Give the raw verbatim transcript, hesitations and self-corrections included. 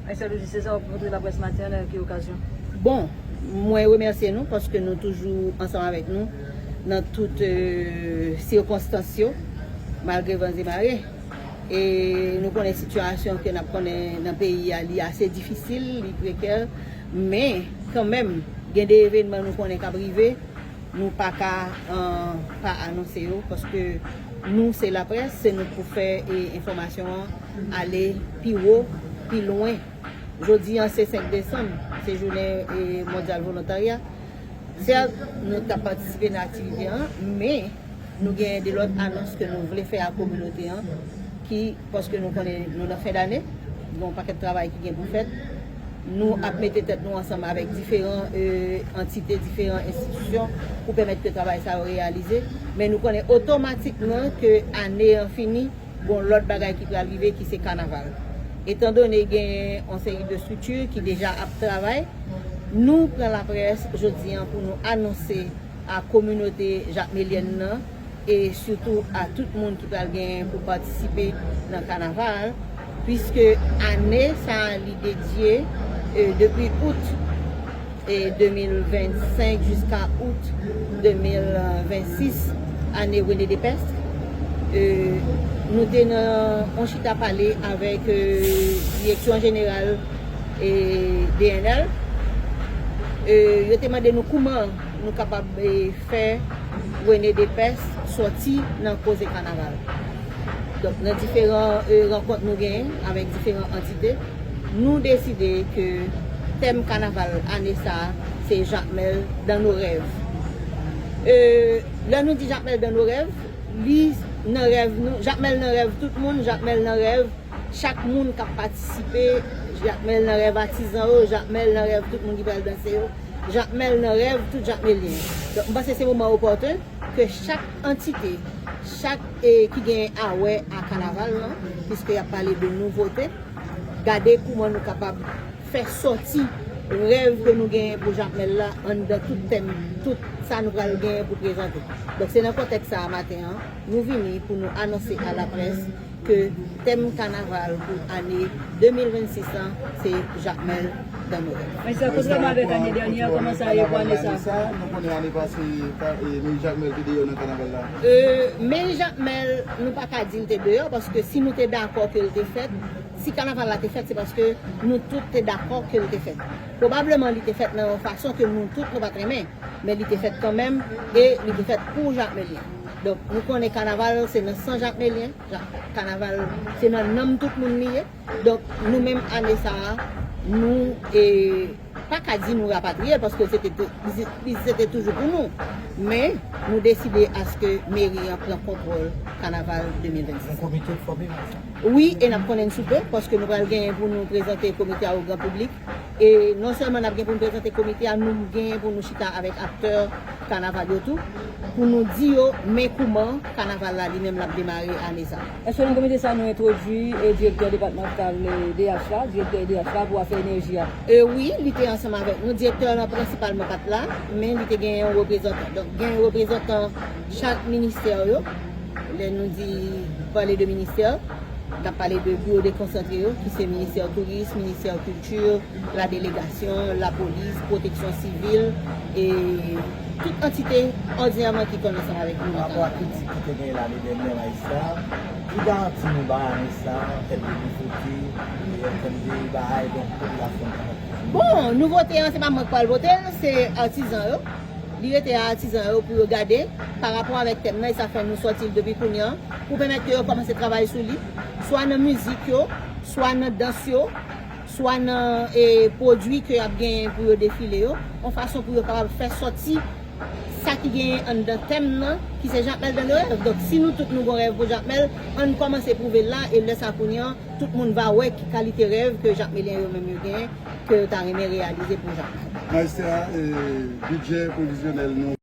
Maestro Louis César, w ap rankontre laprès maten an nan ki okazyon? Bon, mwen remèsye nou paske nou toujou ansanm avèk nou nan tout, euh, sikonstans yo, malgre van e mare. E nou konnen sitiyasyon ke n ap konnen nan peyi a, li ase difisil, li prekè, men kanmenm, gen de evènman nou konnen k ap rive, nou pa ka, euh, pa anonse yo, paske nou se laprès, se nou k pou fè, e, enfòmasyon an ale pi wo, pi lwen. Jodi an se senk desanm, se jounen, e, mondyal volontarya. Sèt, nou t ap patisipe nan aktivite an, men nou gen de lòt anons ke nou vle fè ak kominote an, ki, paske nou konnen nou nan fen dane, gen yon pakèt travay ki gen pou fèt. Nou ap mete tèt nou ansanm avèk diferan, e, antite, diferan enstitisyon pou pèmèt ke travay sa yo reyalize. Men nou konnen otomatikman ke ane an fini, gon lòt bagay ki pral rive ki se kanaval. Etandone gen yon seri de estrikti ki deja ap travay, nou pran laprès jodi an pou nou anonse a kominote jakmelyèn nan e sitou a tout moun ki pral gen pou patisipe nan kanaval, piske ane sa a li dedye, e, depi out, e, de mil vennsenk jiska out de mil vennsis, ane René Depestre. E, nou te nan yon chita pale avèk, e, direksyon jeneral, e, D N L. E, yo te mande nou kouman nou kapab, e, fè René Depestre sòti nan koze kanaval. Donk, nan diferan, e, rankont nou genyen avèk diferan antite, nou deside ke tèm kanaval ane sa a, se Jakmèl dans nos rêves. E, lè nou di Jakmèl dans nos rêves, li nan rèv nou, Jakmèl nan rèv tout moun, Jakmèl nan rèv chak moun k ap patisipe, Jakmèl nan rèv atizan yo, Jakmèl nan rèv tout moun ki pral danse yo, Jakmèl nan rèv tout jakmelyen. Donk, m panse se moman opòten ke chak antite, chak, e, ki gen a wè a kanaval lan, piske y ap pale de nouvote, gade kouman nou kapab fè sòti rèv ke nou genyen pou Jakmèl la anndan tout tèm, tout sa nou pral genyen pou prezante. Donk, se nan kontèks sa a maten an, nou vini pou nou anonse a laprès ke tèm kanaval pou ane de mil vennsis lan, se Jakmèl dans nos rêves. Men sa, kontrèman avèk ane dènyè, kòman sa ye pou ane sa? Sa, nou konnen ane pase, pa, e, Meri Jakmèl te deyò nan kanaval la. E, Meri Jakmèl, nou pa ka di l te deyò, paske si nou te dakò ke l te fèt, si kanaval la te fèt, se paske nou tout te dakò ke l te fèt. Pwobableman, li te fèt nan yon fason ke nou tout nou pa t renmen, men li te fèt kanmenm, e li te fèt pou Jakmelyen. Donk, nou konnen kanaval se nan san Jakmelyen, Ja-, kanaval se nan nanm tout moun li ye. Donk, nou menm ane sa a, nou, e, pa ka di nou rapatriye l, paske se te tou-, li, li se te toujou pou nou. Men, nou deside aske meri an pran kontwòl kanaval de mil vennsis. Yon komite k fòme pou sa? Wi, e n ap konnen n sou pe, paske nou pral genyen pou nou prezante komite a o gran piblik. E non sèlman n ap gen pou nou prezante komite a, nou genyen pou nou chita avèk aktè kanaval yo tou, pou nou di yo men kouman kanaval la li menm l ap demare ane sa a. Èske nan komite sa a nou entwodui, e, direktè depatmantal, e, D H la, direktè D H la pou afè enèji a? E wi, li te ansanm avèk nou. Direktè lan prensipalman pa t la, men li te gen yon reprezantan. Donk, gen yon reprezantan chak ministè yo. Lè nou di pale de ministè, n ap pale de biwo dekonsantre yo, ki se ministè touris, ministè kilti, la delegasyon, lapolis, pwoteksyon sivil, e tout antite òdinèman ki konn ansanm avèk nou nan kanaval. Pa rapò a kritik ki te genyen lane dènyè, majistra, ki garanti nou bay ane sa, an tèm de nouvote, e an tèm de bagay, donk, popilasyon an kapab. Bon, nouvote an, se pa mwen k pral vote l, se atizan yo. Li rete a atizan yo pou yo gade, pa rapò avèk tèm nan, e sa fè nou sòti l depi kounye a, pou pèmèt ke yo kòmanse travay sou li, swa nan mizik yo, swa nan dans yo, swa nan, e, pwodui ke y ap genyen pou yo defile yo, yon fason pou yo kapab fè sòti sa ki genyen anndan tèm nan, ki se Jakmèl dans nos rêves. Donk, si nou tout nou gon rèv pou Jakmèl, ann kòmanse pwouve l la, e lè sa kounye a, tout moun va wè ki kalite rèv ke Jakmelyen yo menm yo genyen, ke yo ta renmen reyalize pou Jakmèl. Majistra, e, bidjè previzyonèl nou.